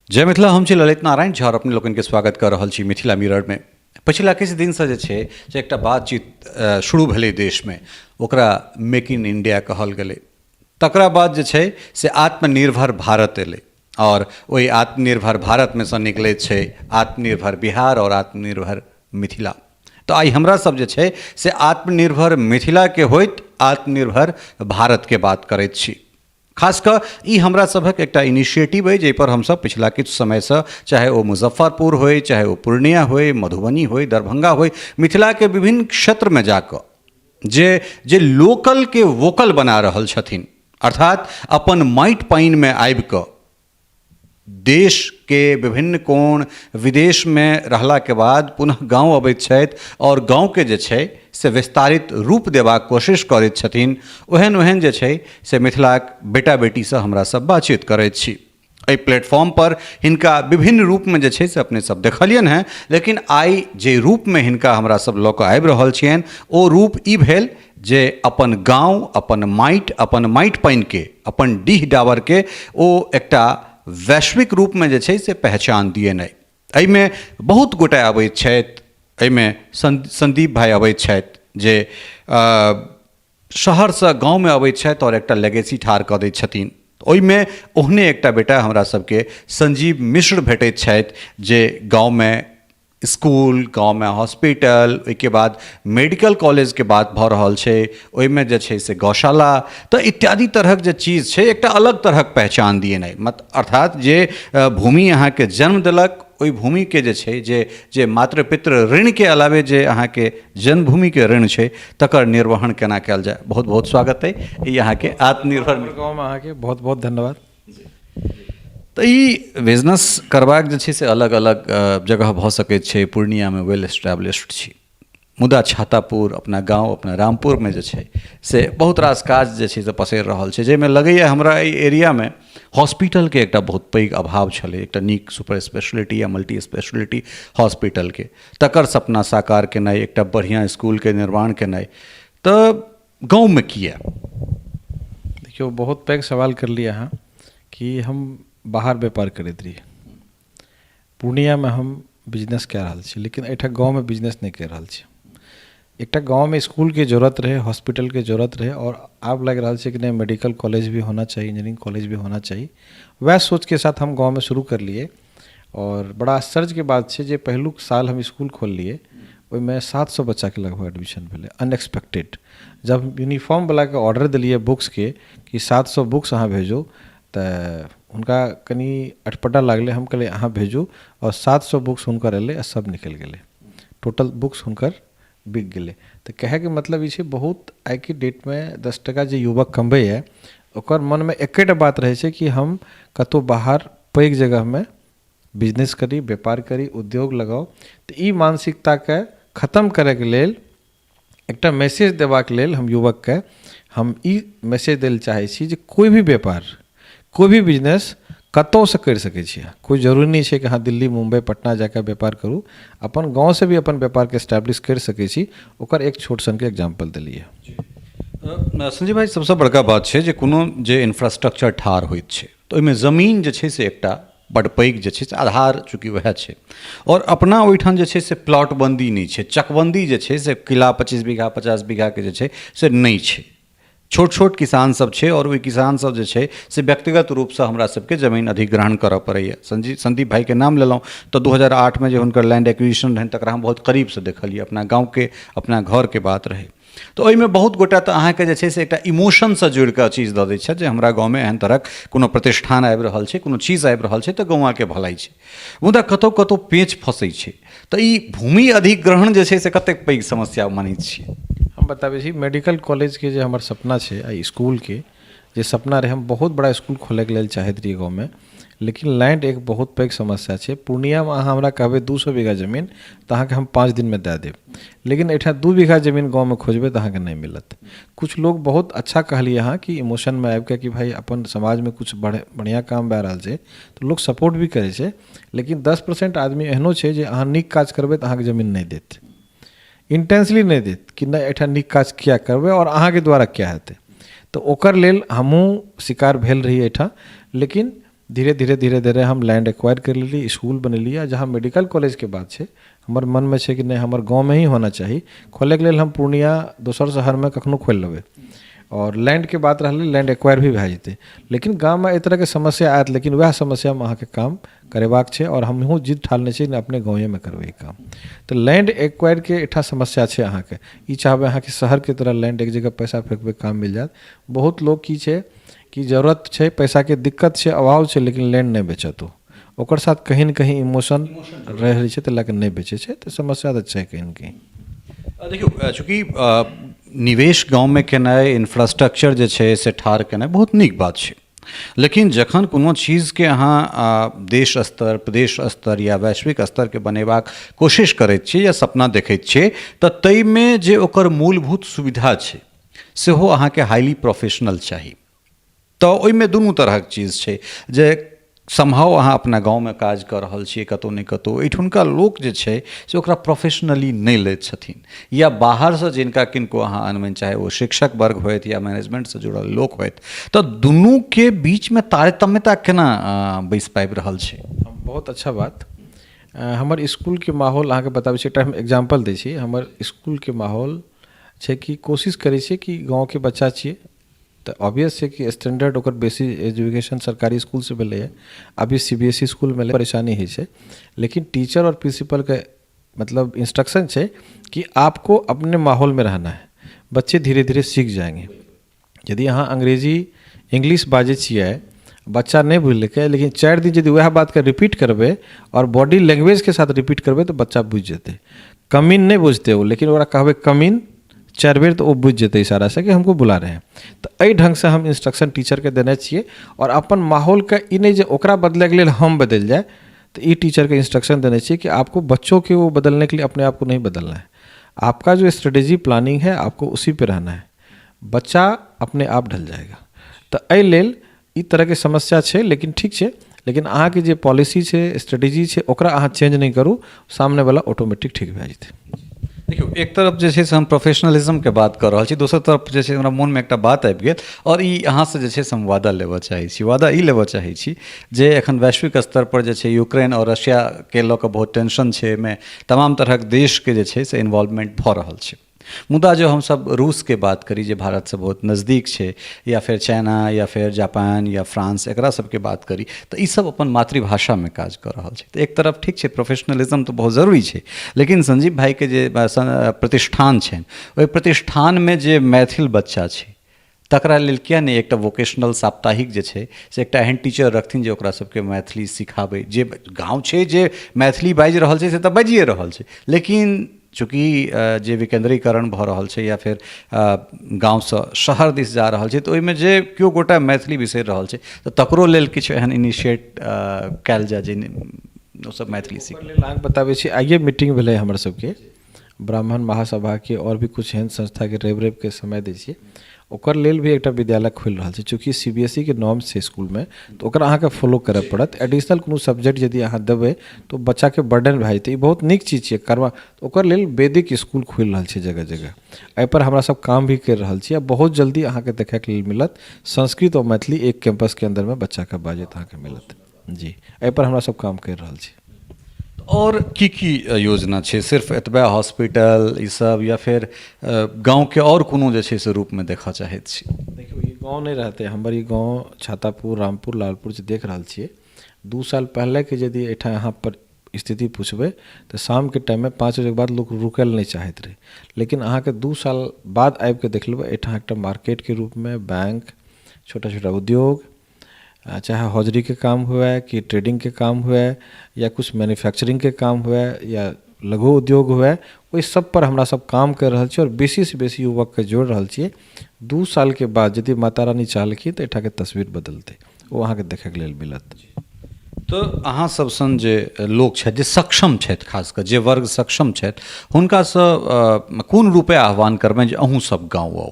जय मिथिला। हम छी ललित नारायण झा और अपने लोकनिके स्वागत कऽ रहल छी मिथिला मिररमे। पछिला किछु दिनसँ जे छै से एकटा बातचीत शुरू भेलै देशमे, ओकरा मेक इन इंडिया कहल गेलै। तकरा बाद जे छै से आत्मनिर्भर भारत एलै और ओहि आत्मनिर्भर भारतमे सँ निकलैत छै आत्मनिर्भर बिहार और आत्मनिर्भर मिथिला। तऽ आइ हमरा सब जे छै से आत्मनिर्भर मिथिलाके होइत आत्मनिर्भर भारतके बात करैत छी। खास कऽ ई हमरा सभक एकटा इनिशिएटिव अइ जाहिपर हमसभ पछिला किछु समयसँ, चाहे ओ मुजफ्फरपुर होइ, चाहे ओ पूर्णिया होइ, मधुबनी होइ, दरभंगा होइ, मिथिलाके विभिन्न क्षेत्रमे जाकऽ जे जे लोकलके वोकल बना रहल छथिन, अर्थात अपन माटि पानिमे आबिकऽ देशके विभिन्न कोण विदेशमे रहलाके बाद पुनः गाँव अबैत छथि आओर गाँवके जे छै से विस्तारित रूप देबाक कोशिश करैत छथिन, ओहन ओहन जे छै से मिथिलाक बेटा बेटीसँ हमरा सब बातचीत करैत छी। एहि प्लेटफॉर्मपर हिनका विभिन्न रूपमे जे छै से अपने सब देखलियनि हेँ, लेकिन आइ जे रूपमे हिनका हमरा सब लऽ कऽ आबि रहल छियनि ओ रूप ई भेल जे अपन गाँव, अपन माटि, अपन माटि पानिके, अपन डीह डाबरके ओ एकटा वैश्विक रूपमे जे छै से पहचान दिएनाइ। एहिमे बहुत गोटे अबैत छथि, एहिमे संदीप भाइ अबैत छथि जे शहरसँ गाँवमे अबैत छथि आओर एकटा लेगेसी ठाढ़ कऽ दै छथिन। ओहिमे ओहने एकटा बेटा हमरा सबके संजीव मिश्र भेटैत छथि जे गाँवमे स्कूल, गाँवमे हॉस्पिटल, ओहिके बाद मेडिकल कॉलेजके बात भऽ रहल छै, ओहिमे जे छै से गौशाला तऽ इत्यादि तरहक जे चीज छै, एकटा अलग तरहक पहचान दिएनाइ, अर्थात जे भूमि अहाँके जन्म देलक ओहि भूमिके जे छै जे जे मातृपितृ ऋणके अलावे जे अहाँके जन्मभूमिके ऋण छै तकर निर्वहन केना कयल जाय। बहुत बहुत स्वागत अइ ई अहाँके आत्मनिर्भर गाँवमे, अहाँके बहुत बहुत धन्यवाद। तऽ ई बिजनेस करबाक जे छै से अलग अलग जगह भऽ सकैत छै। पूर्णियामे वेल एस्टेब्लिश्ड छी, मुदा छातापुर अपना गाँव, अपना रामपुरमे जे छै से बहुत रास काज जे छै से पसरि रहल छै, जाहिमे लगैए हमरा एहि एरियामे हॉस्पिटलके एकटा बहुत पैघ अभाव छलै, एकटा नीक सुपर स्पेशलिटी या मल्टी स्पेशलिटी हॉस्पिटलके, तकर सपना साकार केनाइ, एकटा बढ़िआँ इसकुलके निर्माण केनाइ, तऽ गाँवमे किए? देखियौ, बहुत पैघ सवाल करलियै अहाँ कि हम बाहर व्यापार करैत रहियै, पूर्णियामे हम बिजनेस कए रहल छी, लेकिन एहिठाम गाँवमे बिजनेस नहि कए रहल छी। एकटा गाँवमे इसकुलके जरूरत रहै, हॉस्पिटलके जरूरत रहै आओर आब लागि रहल छै कि नहि, मेडिकल कॉलेज भी होना चाही, इंजीनियरिंग कॉलेज भी होना चाही। वएह सोचके साथ हम गाँवमे शुरू करलियै आओर बड़ा आश्चर्यके बात छै जे पहिलुक साल हम इसकुल खोललियै, ओहिमे 700 बच्चाके लगभग एडमिशन भेलै। अनएक्सपेक्टेड। जब यूनिफॉर्मवलाके ऑर्डर देलियै बुक्सके कि 700 बुक्स अहाँ भेजू, तऽ हुनका कनि अटपटा लागलै। हम कहलियै अहाँ भेजू आओर 700 बुक्स हुनकर एलै आ सब निकलि गेलै, टोटल बुक्स हुनकर बिक गेलै। तऽ कहैके मतलब ई छै, बहुत आइके डेटमे 10 टका जे युवक कमबैए ओकर मनमे एकेटा बात रहै छै कि हम कतहु बाहर पैघ जगहमे बिजनेस करी, व्यापार करी, उद्योग लगाउ। तऽ ई मानसिकताके खतम करैके लेल, एकटा मैसेज देबाक लेल हम युवकके हम ई मैसेज दै लए चाहै छी जे कोइ भी व्यापार, कोइ भी बिजनेस कतहुसँ करि सकै छी अहाँ। कोइ जरूरी नहि छै कि अहाँ दिल्ली, मुम्बई, पटना जाकऽ व्यापार करू, अपन गाँवसँ भी अपन व्यापारके एस्टैब्लिश करि सकै छी। ओकर एक छोट सनके एग्जाम्पल देलियै। संजय भाई, सबसँ बड़का बात छै जे कोनो जे इन्फ्रास्ट्रक्चर ठाढ़ होइत छै तऽ ओहिमे जमीन जे छै से एकटा बड्ड पैघ जे छै से आधार, चूँकि वएह छै आओर अपना ओहिठाम जे छै से प्लॉटबन्दी नहि छै, चकबन्दी जे छै से किला 25 बीघा 50 बीघाके जे छै से नहि छै। छोट छोट किसान सब छै आओर ओहि किसान सब जे छै से व्यक्तिगत रूपसँ हमरा सबके जमीन अधिग्रहण करऽ पड़ैए। संदीप भाइके नाम लेलहुँ तऽ 2008मे जे हुनकर लैंड एक्विजिशन रहनि तकरा हम बहुत करीबसँ देखलियै, अपना गाँवके अपना घरके बात रहै। तऽ ओहिमे बहुत गोटा तऽ अहाँके जे छै से एकटा इमोशनसँ जुड़ि कऽ चीज दऽ दै छथि जे हमरा गाँवमे एहन तरहक कोनो प्रतिष्ठान आबि रहल छै, कोनो चीज आबि रहल छै तऽ गौआँके भलाइ छै, मुदा कतहु कतहु पेँच फँसै छै। तऽ ई भूमि अधिग्रहण जे छै से कतेक पैघ समस्या मानै छियै? हम बताबै छी, मेडिकल कॉलेजके जे हमर सपना छै आ इसकुलके जे सपना रहै, हम बहुत बड़ा इसकुल खोलैके लेल चाहैत रहियै गाँवमे, लेकिन लैंड एक बहुत पैघ समस्या छै। पूर्णियामे अहाँ हमरा कहबै 200 बीघा जमीन तऽ अहाँके हम 5 दिनमे दए देब, लेकिन एहिठाम 2 बीघा जमीन गाँवमे खोजबै तऽ अहाँके नहि मिलत। किछु लोग बहुत अच्छा कहलियै अहाँ कि इमोशनमे आबिके कि भाइ अपन समाजमे किछु बढ़िआँ काम भए रहल छै तऽ लोक सपोर्ट भी करै छै, लेकिन 10% आदमी एहनो छै जे अहाँ नीक काज करबै तऽ अहाँके जमीन नहि देत, इंटेंसली नहि देत कि नहि, एहिठाम नीक काज किया करबै आओर अहाँके द्वारा किया हेतै। तऽ ओकर लेल हमहूँ शिकार भेल रही एहिठाम, लेकिन धीरे धीरे धीरे धीरे हम लैंड एक्वायर कर लेली, इसकुल बनेली। आ जहाँ मेडिकल कॉलेजके बात छै, हमर मनमे छै कि नहि, हमर गाँवमे ही होना चाही। खोलैके लेल हम पूर्णिया, दोसर शहरमे कखनो खोलि लेबै। आओर लैंडके बात रहलै, लैंड एक्वायर भी भए जेतै, लेकिन गाममे एहि तरहके समस्या आयत। लेकिन वएह समस्यामे अहाँके काम करेबाक छै आओर हमहूँ जिद ठानने छी, अपने गाँवेमे करबै ई काम। तऽ लैंड एक्वायरके एकटा समस्या छै। अहाँके ई चाहबै अहाँके शहरके तरह लैंड एक जगह पैसा फेकबै, काम मिल जायत। बहुत लोक की छै कि जरूरत छै पैसाके, दिक्कत छै, अभाव छै, लेकिन लैंड नहि बेचत ओ। ओकर साथ कहीं ने कहीं इमोशन रहै छै, तऽ लए कऽ नहि बेचै छै। तऽ समस्या तऽ छै कहीं ने कहीं। देखियौ, चूँकि निवेश गाँवमे केनाइ, इन्फ्रास्ट्रक्चर जे छै से ठाढ़ केनाइ बहुत नीक बात छै, लेकिन जखन कोनो चीजके अहाँ देश स्तर, प्रदेश स्तर या वैश्विक स्तरके बनेबाक कोशिश करैत छी या सपना देखैत छियै, तऽ ताहिमे जे ओकर मूलभूत सुविधा छै सेहो अहाँके हाइली प्रोफेशनल चाही। तऽ ओहिमे दुनू तरहक चीज छै जे सम्भव अहाँ अपना गाँवमे काज कऽ रहल छियै, कतहु ने कतहु एहिठुनका लोक जे छै से ओकरा प्रोफेशनली नहि लैत छथिन, या बाहरसँ जिनका किनको अहाँ अनबनि, चाहे ओ शिक्षक वर्ग होथि या मैनेजमेन्टसँ जुड़ल लोक होथि, तऽ दुनूके बीचमे तारतम्यता केना बैसि पाबि रहल छै? बहुत अच्छा बात। हमर इसकुलके माहौल अहाँके बताबै छी, एकटा हम एग्जाम्पल दै छी। हमर इसकुलके माहौल छै कि कोशिश करै छियै कि गाँवके बच्चा छियै तऽ ऑब्वियस छै कि स्टैंडर्ड ओकर बेसी एजुकेशन सरकारी इसकुलसँ भेलैए, अभी सी बी एस ई इसकुलमे परेशानी होइ छै। लेकिन टीचर आओर प्रिंसिपलके मतलब इंस्ट्रक्शन छै कि आपको अपने माहौलमे रहना है, बच्चे धीरे धीरे सीख जाएंगे। यदि अहाँ अंग्रेजी, इंग्लिश बाजै छियै, बच्चा नहि बुझलकै, लेकिन 4 दिन यदि वएह बातके रिपीट करबै आओर बॉडी लैंग्वेजके साथ रिपीट करबै, तऽ बच्चा बुझि जेतै। कम इन नहि बुझतै ओ, लेकिन ओकरा कहबै कम इन चारि बेर, तऽ ओ बुझि जेतै इशारासँ कि हमको बुला रहे हैं। तऽ एहि ढङ्गसँ हम इंस्ट्रक्शन टीचरके देने छियै आओर अपन माहौलके ई नहि जे ओकरा बदलैके लेल हम बदलि जाए। तऽ ई टीचरके इंस्ट्रक्शन देने छियै कि आपको बच्चों के वो बदलने के लिए अपने आप को नहीं बदलना है। आपका जो स्ट्रेटेजी प्लानिंग है, आपको उसी पे रहना है, बच्चा अपने आप ढल जाएगा। तऽ एहि लेल ई तरहके समस्या छै, लेकिन ठीक छै। लेकिन अहाँके जे पॉलिसी छै, स्ट्रेटेजी छै, ओकरा अहाँ चेंज नहि करू, सामनेवला ऑटोमेटिक ठीक भए जेतै। देखियौ, एक तरफ जे छै से हम प्रोफेशनलिज्मके बात कऽ रहल छी, दोसर तरफ जे छै हमरा मोनमे एकटा बात आबि गेल आओर ई अहाँसँ जे छै से हम वादा लेबऽ चाहै छी। वादा ई लेबऽ चाहै छी जे एखन वैश्विक स्तरपर जे छै यूक्रेन आओर रशियाके लऽ कऽ बहुत टेंशन छै, एहिमे तमाम तरहक देशके जे छै से इन्वॉल्वमेन्ट भऽ रहल छै। मुदा जँ हमसभ रूसके बात करी, जे भारतसँ बहुत नजदीक छै, या फेर चाइना या फेर जापान या फ्रांस, एकरा सबके बात करी, तऽ ईसब अपन मातृभाषामे काज कऽ रहल छै। तऽ एक तरफ ठीक छै, प्रोफेशनलिज्म तऽ बहुत जरूरी छै, लेकिन संजीव भाइके जे प्रतिष्ठान छनि, ओहि प्रतिष्ठानमे जे मैथिल बच्चा छै, तकरा लेल किएक नहि एकटा वोकेशनल साप्ताहिक जे छै से एकटा एहन टीचर रखथिन जे ओकरा सबके मैथिली सिखाबै? जे गाँव छै, जे मैथिली बाजि रहल छै, से तऽ बाजिए रहल छै, लेकिन चूँकि जे विकेन्द्रीकरण भऽ रहल छै या फेर गाँवसँ शहर दिस जा रहल छै, तऽ ओहिमे जे केओ गोटा मैथिली बिसरि रहल छै, तऽ तकरो लेल किछु एहन इनिशिएट कयल जाय जे ओसभ मैथिली सीख लेल। अहाँके बताबै छी, आइए मीटिंग भेलै हमर सबके ब्राह्मण महासभाके आओर भी किछु एहन संस्थाके। रवि रविके समय दै छियै, ओकर लेल भी एकटा विद्यालय खुलि रहल छै। चूँकि सीबीएसई के नॉर्म्स छै इसकुलमे, तऽ ओकरा अहाँके फॉलो करय पड़त। एडिशनल कोनो सब्जेक्ट यदि अहाँ देबै, तऽ ओ बच्चाके बर्डन भए जेतै। ई बहुत नीक चीज छियै करबा। ओकर लेल वैदिक इसकुल खुलि रहल छै जगह जगह। एहिपर हमरा सब काम भी करि रहल छी आ बहुत जल्दी अहाँके देखैके लेल मिलत, संस्कृत आओर मैथिली एक कैंपसके अन्दरमे बच्चाके बाजैत अहाँके मिलत। जी, एहिपर हमरा सब काम करि रहल छी। आओर की की योजना छै? सिर्फ एतबे हॉस्पिटल ईसब, या फेर गाँवके आओर कोनो जे छै से रूपमे देखऽ चाहैत छी? देखियौ, ई गाँव नहि रहतै। हमर ई गाँव छातापुर, रामपुर, लालपुर जे देख रहल छियै, 2 साल पहिलेके यदि एहिठाम अहाँ पर स्थिति पुछबै, तऽ शामके टाइममे 5 बजेके बाद लोक रुकै लए नहि चाहैत रहै। लेकिन अहाँके 2 साल बाद आबिके देख लेबै, एहिठाम एकटा मार्केटके रूपमे बैंक, छोटा छोटा उद्योग, चाहे हौजरीके काम हुए कि ट्रेडिंगके काम हुए या किछु मैन्युफैक्चरिंगके काम हुए या लघु उद्योग हुए, ओहि सब पर हमरा सब काम करि रहल छी आओर बेसीसँ बेसी युवकके जोड़ि रहल छियै। 2 सालके बाद यदि माता रानी चाहलखिन, तऽ एहिठामके तस्वीर बदलतै, ओ अहाँके देखैके लेल मिलत। तऽ अहाँ सब सन जे लोक छथि, जे सक्षम छथि, खास कऽ जे वर्ग सक्षम छथि, हुनकासँ कोन रूपे आह्वान करबनि जे अहूँ सब गाँव आउ,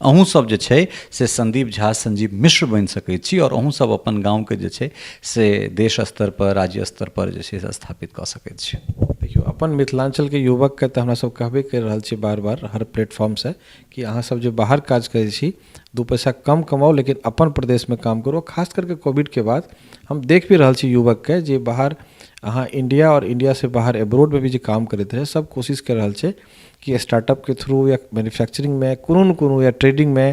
अहूँ सब जे छै से संदीप झा, संजीव मिश्र बनि सकै छी आओर अहूँ सब अपन गाँवके जे छै से देश स्तर पर, राज्य स्तर पर जे छै से स्थापित कऽ सकैत छी? देखियौ, अपन मिथिलाञ्चलके युवकके तऽ हमरा सब कहबे करि रहल छी बार बार हर प्लेटफॉर्मसँ कि अहाँ सब जे बाहर काज करै छी, 2 पैसा कम कमाउ लेकिन अपन प्रदेशमे काम करू। खास करके कोविडके बाद हम देख भी रहल छी युवकके जे बाहर अहाँ इंडिया और इंडिया से बाहर एब्रोडमे भी जे काम करैत रहै, सब कोशिश करि रहल छै कि स्टार्टअपके थ्रू या मैन्युफैक्चरिंगमे कोनो ने कोनो या ट्रेडिंगमे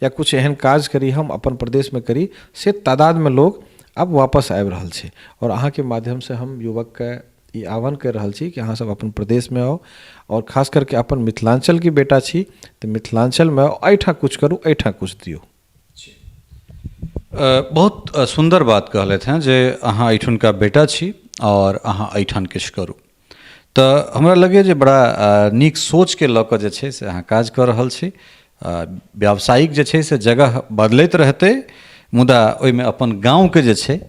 या किछु एहन काज करी, हम अपन प्रदेशमे करी, से तादादमे लोग आब वापस आबि रहल छै। आओर अहाँके माध्यमसँ हम युवकके ई आह्वान करि रहल छी कि अहाँ सब अपन प्रदेशमे आउ आओर खास करके अपन मिथिलाञ्चलके बेटा छी तऽ मिथिलाञ्चलमे एहिठाम किछु करू, एहिठाम किछु दियौ। बहुत सुन्दर बात कहलथि हेँ जे अहाँ एहिठुनका बेटा छी आओर अहाँ एहिठाम किछु करू। तऽ हमरा लगैए जे बड़ा नीक सोचके लऽ कऽ जे छै से अहाँ काज कऽ रहल छी। व्यावसायिक जे छै से जगह बदलैत रहतै, मुदा ओहिमे अपन गाँवके जे छै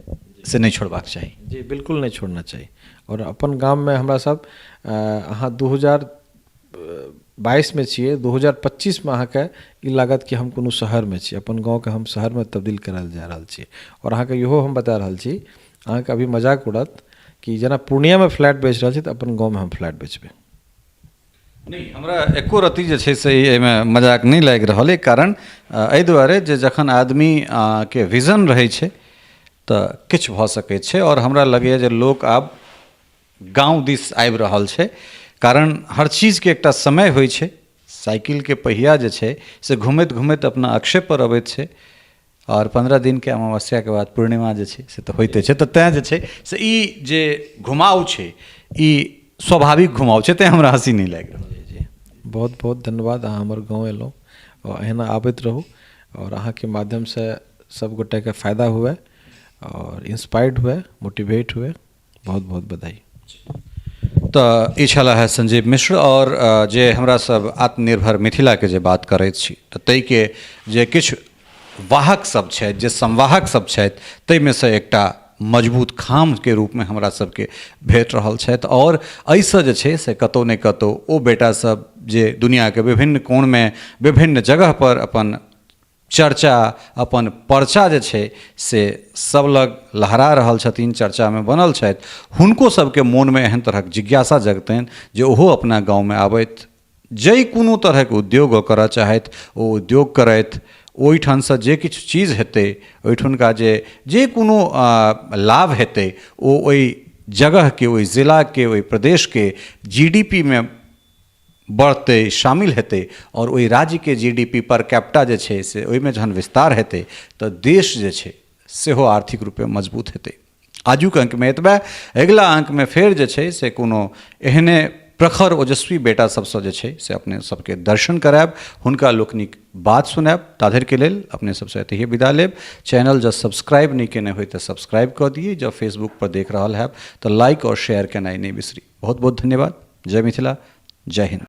से नहि छोड़बाक चाही। जी बिल्कुल नहि छोड़ना चाही। आओर अपन गाममे हमरा सब अहाँ 2022मे छियै, 2025मे अहाँके ई लागत कि हम कोनो शहरमे छी, अपन गाँवके हम शहरमे तब्दील करल जा रहल छी। आओर अहाँके इहो हम बता रहल छी, अहाँके अभी मजाक उड़त कि जेना पूर्णियामे फ्लैट बेच रहल छी तऽ अपन गाँवमे हम फ्लैट बेचबै। नहि, हमरा एको रत्ती जे छै से एहिमे मजाक नहि लागि रहल अइ। कारण एहि दुआरे जे जखन आदमी के विजन रहै छै तऽ किछु भऽ सकै छै। आओर हमरा लगैए जे लोक आब गाँव दिस आबि रहल छै, कारण हर चीजके एकटा समय होइ छै। साइकिलके पहिया जे छै से घुमैत घुमैत अपना अक्षेपर अबैत छै आओर 15 दिनके अमावस्याके बाद पूर्णिमा जे छै से तऽ होइते छै। तऽ तैँ जे छै से ई जे घुमाव छै ई स्वाभाविक घुमाव छै, तैँ हमरा हँसी नहि लागि रहल। जी जी, बहुत बहुत धन्यवाद। अहाँ हमर गाँव अयलहुँ आओर एहिना आबैत रहू आओर अहाँके माध्यमसँ सब गोटेके फायदा हुए आओर इंस्पायर्ड हुए, मोटिवेट हुए। बहुत बहुत बधाई। तऽ ई छलाह है संजीव मिश्र। आओर जे हमरा सब आत्मनिर्भर मिथिलाके जे बात करैत छी तऽ ताहिके जे किछु वाहक सब छथि, जे संवाहक सब छथि, ताहिमे सँ एकटा मजबूत खामके रूपमे हमरा सबके भेट रहल छथि। आओर एहिसँ जे छै से कतहु ने कतहु ओ बेटा सब जे दुनिआँके विभिन्न कोणमे विभिन्न जगहपर अपन चर्चा अपन पर्चा जे छै से सब लग लहरा रहल छथिन, चर्चामे बनल छथि, हुनको सबके मोनमे एहन तरहक जिज्ञासा जगतनि जे ओहो अपना गाँवमे आबथि, जाहि कोनो तरहक उद्योग ओ करऽ चाहथि ओ उद्योग करथि, ओहिठामसँ जे किछु चीज हेतै, ओहिठुनका जे जे कोनो लाभ हेतै ओ ओहि जगहके, ओहि जिलाके, ओहि प्रदेशके जी डी पी मे बढ़तै, शामिल हेतै आओर ओहि राज्यके जी डी पी पर कैप्टा जे छै से ओहिमे जहन विस्तार हेतै तऽ देश जे छै सेहो आर्थिक रूपे मजबूत हेतै। आजुक अङ्कमे एतबे। अगिला अङ्कमे फेर जे छै से कोनो एहने प्रखर ओजस्वी बेटा सबसँ जे छै से अपने सबके दर्शन करायब, हुनका लोकनिक बात सुनायब। ताधरिके लेल अपने सबसँ एतहिए विदा लेब। चैनल जँ सब्सक्राइब नहि केने होइ तऽ सब्सक्राइब कऽ दियै, जँ फेसबुक पर देख रहल हैब तऽ लाइक आओर शेयर केनाइ नहि बिसरी। बहुत बहुत धन्यवाद। जय मिथिला, जय हिन्द।